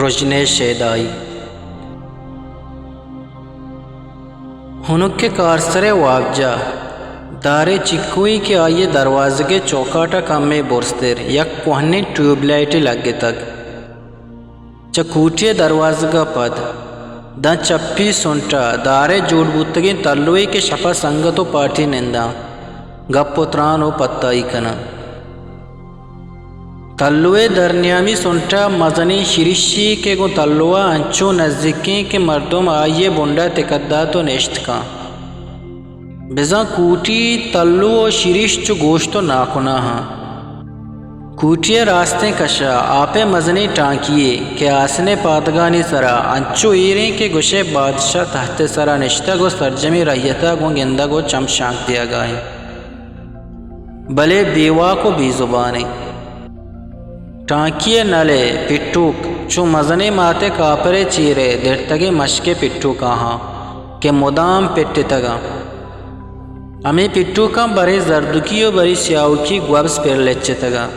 رژن ءِ شیدائی۔ ہنک ءِ کارسر ءِ وابجاہ دار ءِ چکوئی کہ آئی ءِ دروازگ ءِ چوکاٹ ءَ کمے برزتر یک کوہنیں ٹیوب لائٹے لگتگ۔ چہ کوٹی ءِ دروازگ ءَ پد داں چپی سنٹ ءَ دار ءِ جوڑ بوتگیں تلوے کہ شپ ءَ سنگت ءُ پارٹی ننداں، گپ ءُ تران ءُ پتائی کناں۔ تلو ءِ درنیامی سنٹ ءَ مزنیں شیرشے کہ گوں تلو ءَ انچو نزیکیں کہ مردم آئی ءِ بنڈ ءَ تکت دات ءُ نشت کن۔ بزاں کوٹی، تلو ءُ شیرش چو گوشت ءُ ناکنا اَں۔ کوٹی ءِ راستیں کش ءَ آپ ءِ مزنیں ٹانکیے کہ آسن ءِ پادگانی سر ءَ انچو ایریں کہ گوشئے بادشاہ تحت ءِ سر ءَ نشتگ ءُ سرجمیں رعیت ءَ گوں گندگ ءُ چم شانک دیگ ءَ اِنت۔ بلے بے واک ءُ بے زبان اِنت۔ ٹانکی ءِ نل ءِ پٹوک چو مزنیں مات ءِ کاپر ءِ چیر ءِ درتگیں مشک ءِ پٹوکاں اَں کہ مدام پٹتگ اَں۔ ہمے پٹوکاں برے زردکی ءُ برے سیاہوکی گوبز پر لچتگ اَں۔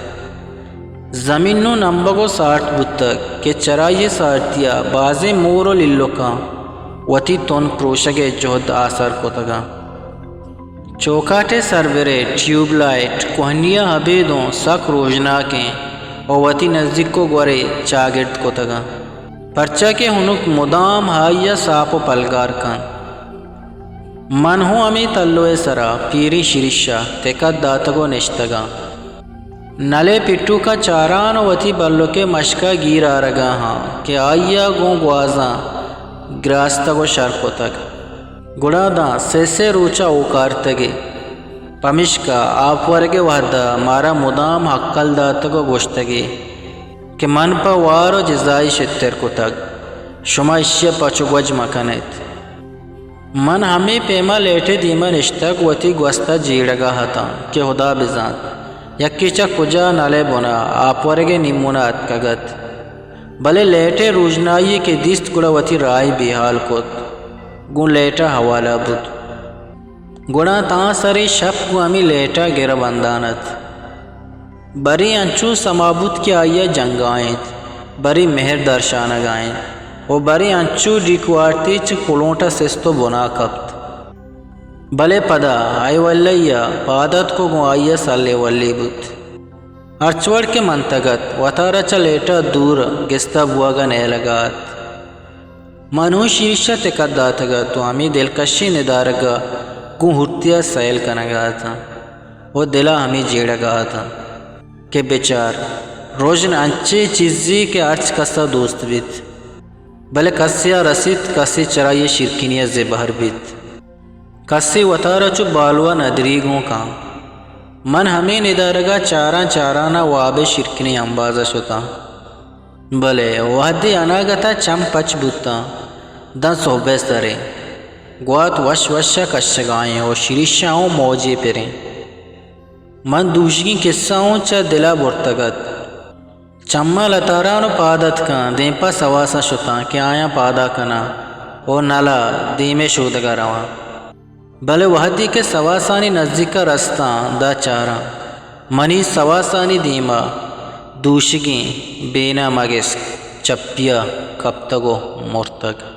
زمین نوں نمبگ ءُ سارت بوتگ کہ چرائی ءِ سارتی ءَ بازیں مور ءُ للکاں وتی تن پروشگ ءِ جہد آسر کتگ اَں۔ چوکاٹ ءِ سربر ءِ ٹیوب لائٹ کوہنی ءَ ابید اوں سک روژناکیں ءُ وتی نزیک ءُ گور ءَ چاگرد کتگ اَں، پرچا کہ ہنک مدام آئی ءَ ساپ ءُ پلگار کنت۔ من ہوں ہمے تلو ءِ سر ءَ پیریں شیرش ءَ تکت داتگ ءُ نشتگ آں۔ نل ءِ پٹوک ءَ چاران ءُ وتی بلک ءِ مشک ءَ گیر آرگ ءَ آں کہ آئی ءَ گوں گوازاں گراستگ ءُ شر کتگ۔ گڑا داں سے سے روچ ءَ اوکارتگ ئے، پمیشکا آپ ورگ ءِ وہد ءَ مارا مدام ہکل داتگ ءُ گوشتگ ئے کہ من پہ وار ءُ جزائی شتر کتگ، شما ایشی ءَ پچ ءُ گوج مہ کن ات۔ من ہمے پیم ءَ لیٹ ءِ دیم ءَ نشتگ وتی گوست ءَ جیڑگ ءَ اتاں کہ ہدا بزانت یکے چہ کجا نل ءِ بن ءَ آپ ورگ ءِ نیمون ءَ اتکگ ات، بلے لیٹ ءِ روژنائی ءَ کہ دیست گڑا وتی راہ ءَ بے ہال کت، گوں لیٹ ءَ ہوالہ بوت۔ گڑا تاں سریں شپ گوں ہمے لیٹ ءَ گر ءُ بندان ات۔ برے انچو سما بوت کہ آئی ءَ جنگائینت، برے مہر درشانگائینت ءُ برے انچو ڈیک وارتی چہ کلونٹ ءَ سست ءُ بنا کپت۔ بلے پدا آئی ولئی ءَ پاد اتک ءُ گوں آئی ءَ سلے ولے بوت۔ ہرچ وڑ کہ منتگ ات، وتارا چہ لیٹ ءَ دور گستا بوگ ءَ نیلگ ءَ ات۔ من اوں شیرش ءَ تکت داتگ ات ءُ ہمے دلکشیں ندارگ ءَ گوں ہورتی ءَ سیل کنگ ءَ اتاں ءُ دل ءَ ہمے جیڑگ ءَ اتاں کہ بچار، رژن انچیں چیزے کہ ہرچ کس ءَ دوست بیت، بلے کسے ءَ رسیت، کسے چرائی ءِ شیرکنی ءَ زبہر بیت، کسے وتارا چو بالو ءَ ندری گوں کن۔ من ہمے ندارگ ءَ چاراں چاران ءَ واب ءِ شیرکنیں امباز ءَ شتاں۔ بلے وہدے اناگت ءَ چم پچ بوتاں، داں سہب ءِ سریں گوات وش وش ءَ کشگ ءَ ایں ءُ شیرش ءَ اوں موجے پریں۔ من دوشیگیں کسہ اوں چہ دل ءَ برتگ ات۔ چماں لتاران ءُ پاد اتکاں، دیم پہ سواساں شتاں کہ آیاں پادا کناں ءُ نل ءَ دیم ءِ شودگ ءَ رواں۔ بلے وہدے کہ سواسانی نزیک ءَ رستاں، داں چاراں منی سواسانی دیم ءَ دوشیگیں بین ءَ مگس چپی ءَ کپتگ ءُ مرتگ۔